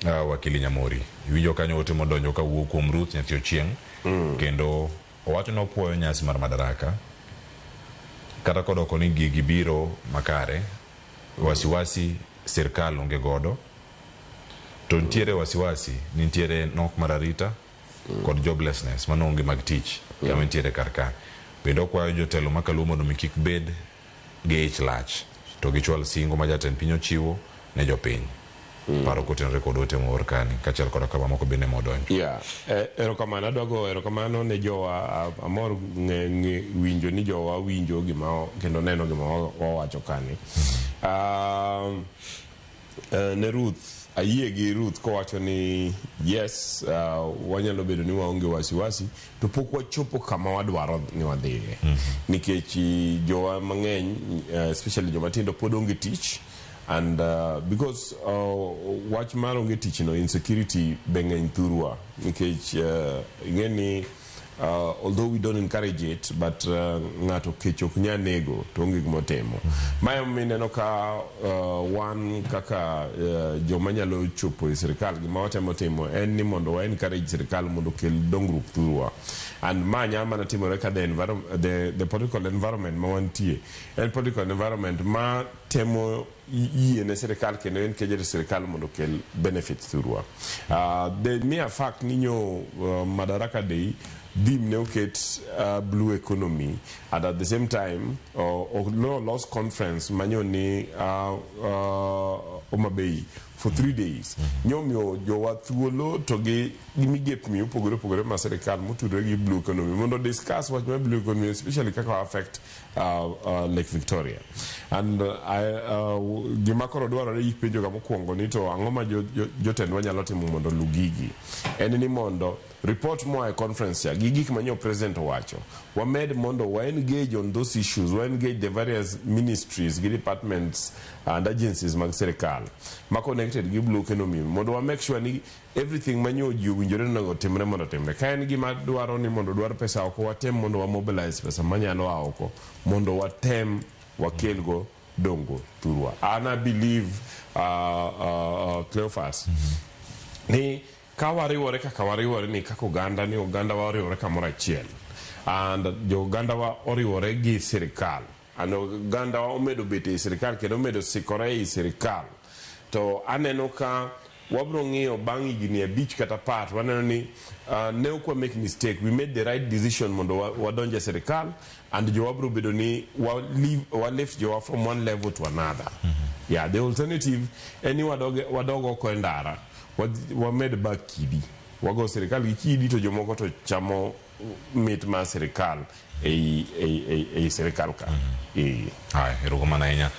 Wakili Nyamori, iwinjo kanyo ote modonjo kawuok kuom Ruth Nyathi Ochieng', kendo owacho ni opuoyo nyasi mar Madaraka kata kodoko ni gigi biro makare, wasiwasi sirkal onge godo, to nitiere wasiwasi ni nitiere nok mar arita kod joblessness mano onge mag tich kama nitiere kar ka. Bende okwayo jotelo makaluo mondo mi kik bed gi ich lach to gichwal singo ma jatend piny ochiwo ne jopiny. Paro kotenore kod ote moor kani kaachiel koda ka mamoko bende modonjo. Yeah. Erokamano, adwa go erokamano ne jowa, amor ng'e winjo ni jowa winjo gima kendo neno gima wawacho kani. Ne Ruth, ayie gi Ruth kowacho ni yes, wanyalo bedo ni waonge wasiwasi to pok wachopo kama wadwaro ni wadhiye. Nikech jowa mang'eny, especially joma tindo pod onge tich and because wach mar onge tich no, insecurity be ng'eny thurwa nikech ing'e ni although we don't encourage it, but ng'ato kech ok nyal nego to onge gima otimo. Mae emomiyo ineno ka wan kaka joma nyalo chopo e sirikal, gima watemo timo en ni mondo wa encourage sirikal mondo okel dongruok thurwa. And ma nyalo mana timore ka the political environment ma wantie en political environment ma temo yie ne sirikal kendo encourage sirikal mondo okel benefits thurwa. The mere fact ni nyo Madaraka Day theme ne oket blue economy and at the same time no los conference manyo ni Homa Bay for 3 days nyomiyo jowa thuolo to gi migepni mopogore opogore ma sirikal motudore gi blue economy mondo discuss wach mar blue economy, especially kaka affect Lake Victoria. And gima koro dwarore ipenjo ga mokwongo ni to ang'o ma jotendwa nyalo timo mondo olu gigi en ni mondo report moa e conference cha gi gik manyo president owacho wamed mondo wa engage on those issues, wa engage the various ministries gi departments and agencies mag sirikal ma connected gi blue economy mondo wa make sure ni everything manyo ji owinjore onego otimre mondo otimre. Ka en gima dwaro ni mondo dwar pesa oko, watem mondo wa mobilize pesa manyalo a oko mondo watem wakelgo dongo thurwa. An I believe, Cleophas, ni ka wariwore kaka wariwore ni kaka oganda ni oganda wa oriwore kamoro achiel and jo oganda wa oriwore gi sirikal and oganda wa omedo bet ei sirikal kendo omedo sikore ei sirikal, to aneno ka wabro ng'iyo bang' higni 5 kata 10 to waneno ni ne ok wa make mistake, we made the right decision mondo wadonj e sirikal and jowa bro bedo ni wa lift jowa from one level to another. Yeah, the alternative en ni wadog oko e ndara, wamed bak kidi, wago sirikal gi kidi to jomoko to chamo mit mar sirikal ei sirikal ka. Haya, erokamano ahinya.